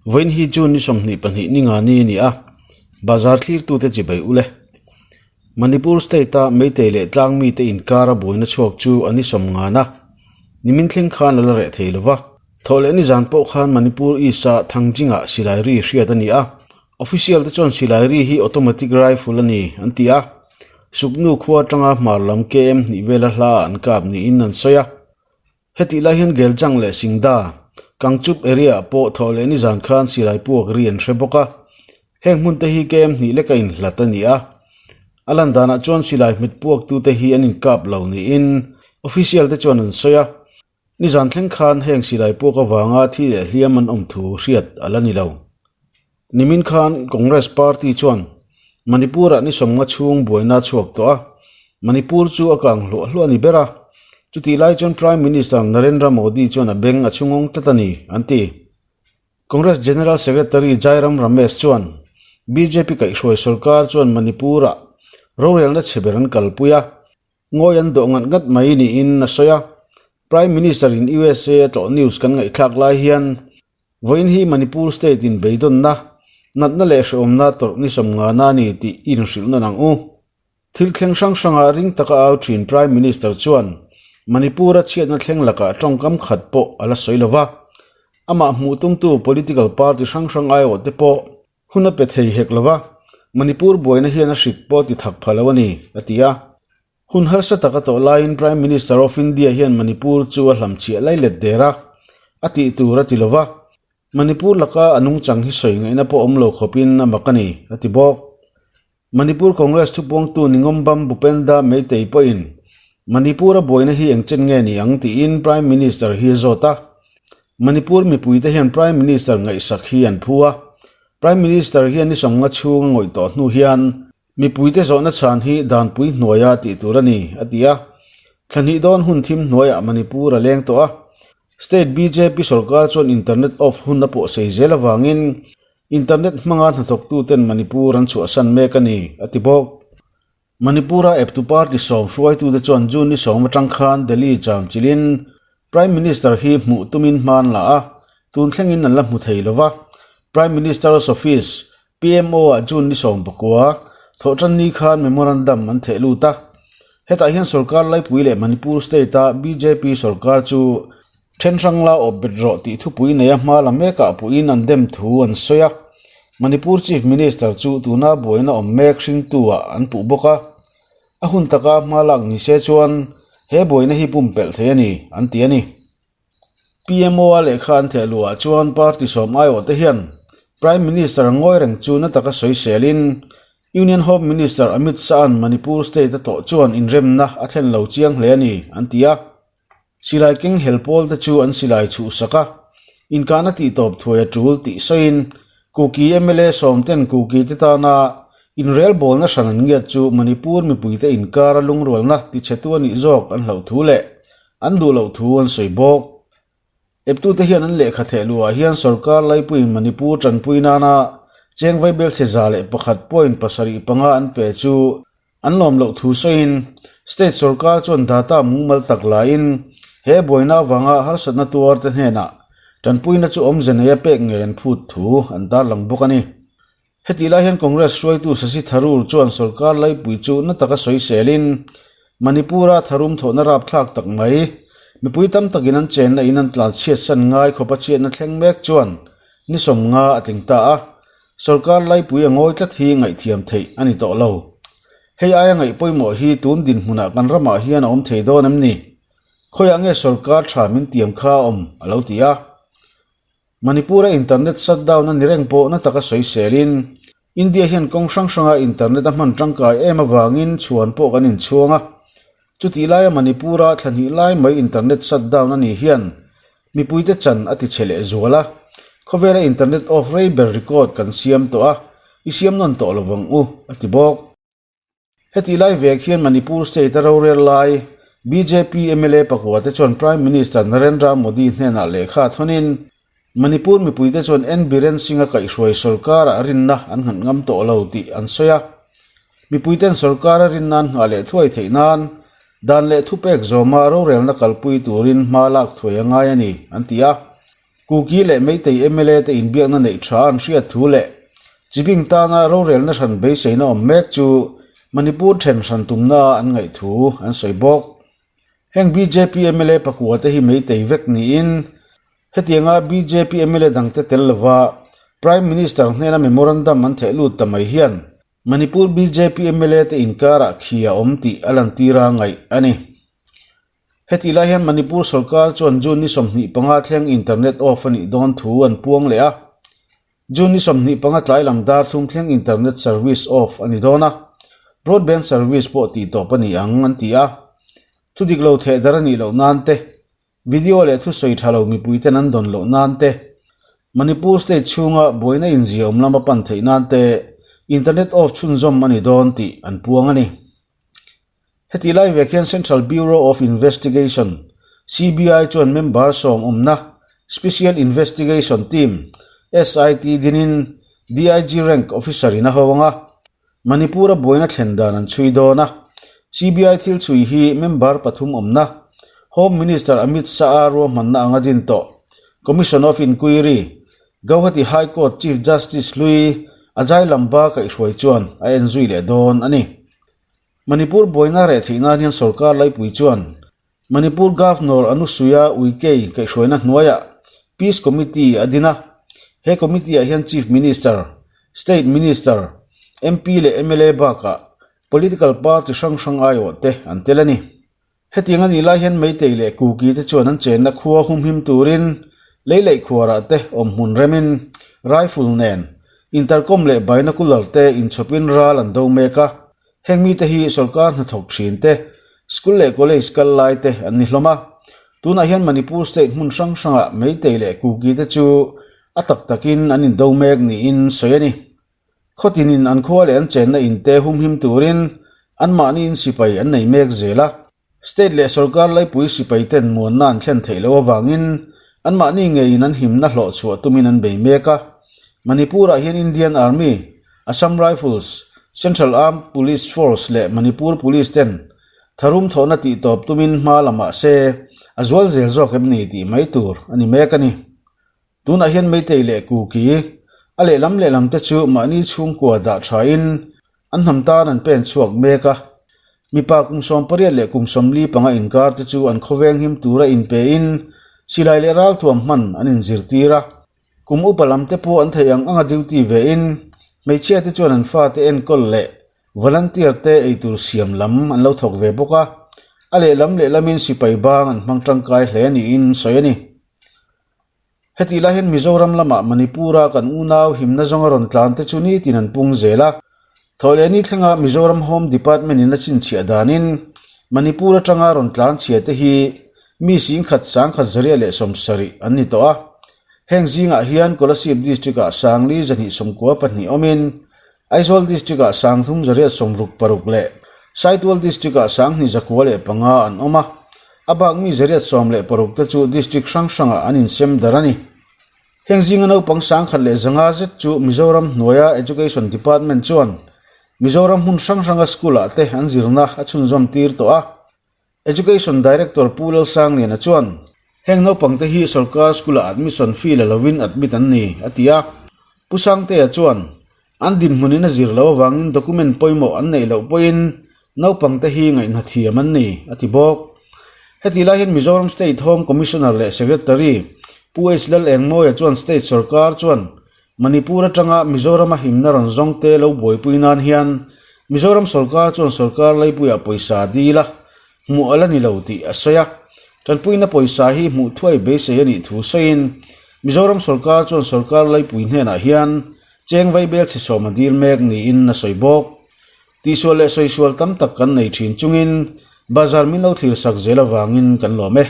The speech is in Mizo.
Vawiin hi June ni 22 ni nga ni a ni a, bazar thlirtute chibai ule. Manipur state a Meitei leh tlang mite inkara buaina chhuak chu a ni sawm ngan a, nimin thleng khan a la reh thei lova. Thawhleh nizan pawh khan Manipur East a Thangjing-ah silai ri hriat a ni a, official te chuan silai ri hi automatic rifle a ni an ti a, Suknu khua atanga hmar lam KM hnih vela hla ah an kap niin an sawi a. Hetih lai hian Geljang leh Singda, Kangchup area ah pawh thawh leh nizan khan silai puak ri an hre bawk a. Heng hmun te hi KM hnih leka inhlat a ni a. A lan danah chuan silai hmet puak tute hi an inkap lo niin official te chuan an sawi a. Nizan thleng khan heng silai puak avanga thi leh hliam an awm thu hriat a la ni lo. Nimin khan Congress party chuan Manipur-ah ni sawmnga chhung buaina a chhuak tawh a, Manipur chu a kang hluah hluah a ni ber a. Chutih lai chuan Prime Minister Narendra Modi chuan a beng a chhungawng tlat a ni, an ti. Congress General Secretary Jairam Ramesh chuan bjp kaihhruai sorkar chuan Manipur-ah rorelna chhe ber an kalpui a, Ngawi an dawh ngat ngat mai niin a sawi a. Prime Minister-in USA a tlawh news kan ngaihthlak lai hian Vawiin hi Manipur State in beidawnna, natna leh hrehawmna tawrh ni sawmngana a ni tih i inhrilh nawn ang u. Thil thleng hrang hranga ring taka au thin Prime Minister chuan Manipur-a chhiatna thleng lakah tawngkam khat pawh a la sawi lo va. Amah hmuh tumtu political party hrang hrang aiawhte pawh hun a pe thei hek lo va, Manipur buaina hian a hrik pawh ti thak pha lo a ni, a ti a. Hun harsa taka tawh laiin Prime Minister of India hian Manipur chu a hlamchhiah lai let der a, a tih tur a ti lo va, Manipur laka a nungchang hi sawi ngaihna pawh awm lo khawpin a mak a ni, a ti bawk. Manipur Congress thupuangtu Ningombam Bhupenda Meitei pawhin Manipur-a buaina hi engchen nge ni ang tiin Prime Minister hi a zawt a. Manipur mipuite hian Prime Minister ngaihsak hi an phu a, Prime Minister hian ni sawmnga chhung a ngawih tawh hnu hian Mipuite zawhna chhan hi danpui hnuaia tih tur a ni, a ti a. Thla hnih dawn hun thim hnuaiah Manipur a leng tawh a. State bjp sorkar chuan internet off hun a pawh sei zel avangin internet hmanga hnathawktuten Manipur an chhuahsan mek a ni, a ti bawk. Manipur-a eptu party sawm hruaitute chuan June ni sawm atang khan Delhi cham chilhin Prime Minister hi hmuh tumin hma an la a, tun thlengin an la hmu thei lo va. Prime Minister's Office, PMO-ah June ni 19, thawhtan ni khan memorandum an theh lut a. Hetah hian sorkar laipui leh Manipur state-a bjp sorkar chu then hrang la awp bet rawh tih thupui neia hma la mekah puiin an dem thu an sawi a. Manipur Chief Minister chu tuna buaina awm mek hringtu-ah an puh bawk a. A hun taka hma lak ni se chuan he buaina hi pumpelh thei a ni, an ti a ni. PMO-a lehkha an theh luhah chuan party sawm aiawhte hian Prime Minister ngawi reng chu na taka sawi selin Union Home Minister Amit Shah-a'n Manipur state a tlawh chuan inremna a thlen lo chiang hle a ni, an ti a. Silai keng hel pawlte chu an silai chhuhsak a, inkahna tihtawp thuai a tul tih sawiin Kuki mla sawmten Kuki te tana inrelbawlna hran an ngiat chu Manipur mipuite inkara lungrualna tichhetu a nih zawk an hlauh thu leh an duh loh thu an sawi bawk. Eptute hian an lehkha theh luhah hian sorkar laipuiin Manipur tanpui nana cheng vaibelchhe 101.75 an pe chu an lawm loh thu sawiin state sorkar chuan data mumal tak laiin he buaina avanga harsatna tuarte hnenah tanpuina chu awmze neia pek ngei an phut thu an tarlang bawk a ni. Hetih lai hian Congress hruaitu Shashi Tharoor chuan sorkar laipui chu na taka sawi selin, Manipur-a tharum thawhna rapthlak tak mai, mipui tam takin an chenna in an tlan chhiatsan ngai khawpa chhiatna thleng mek chuan ni sawmnga a tling ta a, sorkar laipui a ngawi tlat hi ngaihthiam theih a ni tawh lo. Hei aia ngaih pawimawh hi tun dinhmunah kan ramah hian a awm thei dawn em ni? Khawiah nge sorkar tha min tiam kha a awm? a lo ti a. Manipur-a internet shutdown a ni reng pawh na taka sawi selin, India hian kawng hrang hranga internet a hman tangkai em avangin chhuan pawh kan inchhuang a. Chutih laia Manipur-a thla hnih lai mai internet shutdown a nih hian mipuite chan a ti chhe leh zual a. Khawvela internet off rei ber record kan siam tawh a, i siam nawn tawh lo vang u, a ti bawk. Hetih lai vek hian Manipur state a rorel lai bjp mla pakua te chuan Prime Minister Narendra Modi hnenah lehkha thawnin Manipur mipuite chuan N Biren Singh-a kaihhruai sorkarah rinna an nghat ngam tawh lo tih an sawi a. Mipuiten sorkara rinna an nghah leh thuai theih nan dan leh thupek zawma rorelna kalpui turin hma lak thuai a ngai a ni, an ti a. Kuki leh Meitei mla te inbiakna neih tha an hriat thu leh chibing tana rorelna hran beiseina awm mek chu Manipur then hran tumna an ngaih thu an sawi bawk. Heng bjp mla pakua te hi Meitei vek niin hetianga bjp mla dangte tel lova Prime Minister hnena memorandum an theh lut ta mai hian Manipur bjp mla te inkarah khi a awm tih a lantir a ngaih a ni. Hetih lai hian Manipur sorkar chuan June ni 25 thleng internet off a nih dawn thu an puang leh a. June ni 25 tlai lam dar thum thleng internet service off a ni dawn a, broadband service pawh tihtawp a ni ang an ti a. Thudik lo theh dar a nih loh nan te, video leh thusawi tha lo mipuiten an dawn loh nan te, Manipur state chhunga buaina inziaawm lama pan theih nan te internet off chhunzawm a ni dawn tih an puang a ni. Heti lai vek hian Central Bureau of Investigation, CBI, chuan member sawm awmna Special Investigation Team, SIT, dinin DIG rank officer in a ho ang a, Manipur-a buaina thlen dan an chhui dawn a. CBI thil chhui hi member pathum awmna Home Minister Amit Shah-a ruahmanna anga din tawh Commission of Inquiry, Gauhati High Court Chief Justice hlui Ajay Lamba kaihhruai chuan a enzui leh dawn a ni. Manipur buaina reh theih nan hian sorkar laipui chuan Manipur Governor Anusuya Uikey kaihhruaina hnuaiah Peace Committee a din a. He committee ah hian Chief Minister, State Minister, MP leh mla bakah political party hrang hrang aiawh te an tel a ni. Hetiang a nih lai hian Meitei leh Kuki te chuan an chenna khua humhim turin lei leih khuarah te awm hmun remin rifle nen intercom leh binocular te inchhawpin ral an do mek a. Heng mite hi sorkar hnathawk thin te, school leh college kal lai te an ni hlawm a. Tunah hian Manipur state hmun hrang hrangah Meitei leh Kuki te chu a tak takin an indo mek niin sawi a ni. Khawtinin an khua leh an chenna inte humhim turin anmahniin sipai an nei mek zel a. State leh sorkar laipui sipai ten muanna an thlen theih loh avangin anmahni ngeiin an himna hlawh chhuah tumin an bei mek a. Manipur-ah hian Indian Army, Assam Rifles, Central Armed Police Force leh Manipur Police ten tharum thawhna tihtawp tumin hma la mah se a zual zel zawk em ni tih mai tur a ni mek a ni. Tunah hian Meitei leh Kuki, a lehlam lehlam te chu mahni chhungkua dah thain an hnam tan an pen chhuak mek a. Mipa kum 18 leh kum 45 inkar te chu an khawveng him tura inpein silai leh ralthuam hman an inzirtir a. Kum upa lam te pawh an theih ang anga duty vein hmeichhia te chuan an fate enkawl leh volunteer te eitur siam lam an lo thawk ve bawk a. A lehlam lehlamin sipai bang an hmang tangkai hle niin sawi a ni. Hetih lai hian Mizoram lamah Manipur-a kan unau himna zawnga rawn tlan te chu nitin an pung zel a. Thawhlehni thlenga Mizoram Home Department-in a chhinchhiah danin Manipur atanga rawn tlan chhia te hi mi singkhat sangkhat zariah leh 70 an ni tawh a. Heng zingah hian Kolasib District-ah Sangli 294 awmin Aizawl District-ah 366 leh Saitual District-ah 2,105 an awm a, a bak mi 116 te chu District hrang hrangah an insem darh a ni. Heng zinga naupang 1,500 zet chu Mizoram hnuaia Education Department chuan Mizoram hmun hrang hranga school-ah te an zirna a chhunzawm tir tawh a. Education Director Pu Lalsangliana chuan, Heng naupangte hi sorkar school-ah admission fee la lovin admit an ni, a ti a. Pu Sangtea chuan, An dinhmunin a zir loh avangin document pawimawh an neih loh pawhin naupangte hi ngaihna thiam an ni, a ti bawk. Hetih lai hian Mizoram State Home Commissioner leh Secretary Pu H Lalengmawia chuan state sorkar chuan Manipur atanga Mizorama himna rawn zawngte lo buaipui nan hian Mizoram sorkar chuan sorkar laipuiah pawisa dil a, hmuh a la ni lo tih a sawi a. Tanpuina pawisa hi hmuh thuai beisei a nih thu sawiin Mizoram sorkar chuan sorkar laipui hnenah hian cheng vaibel chhe sawm a dil mek niin a sawi bawk. Tihsual leh sawisual tam tak kan nei thin chungin bazar min lo thlir sak zel avangin kan lawm e.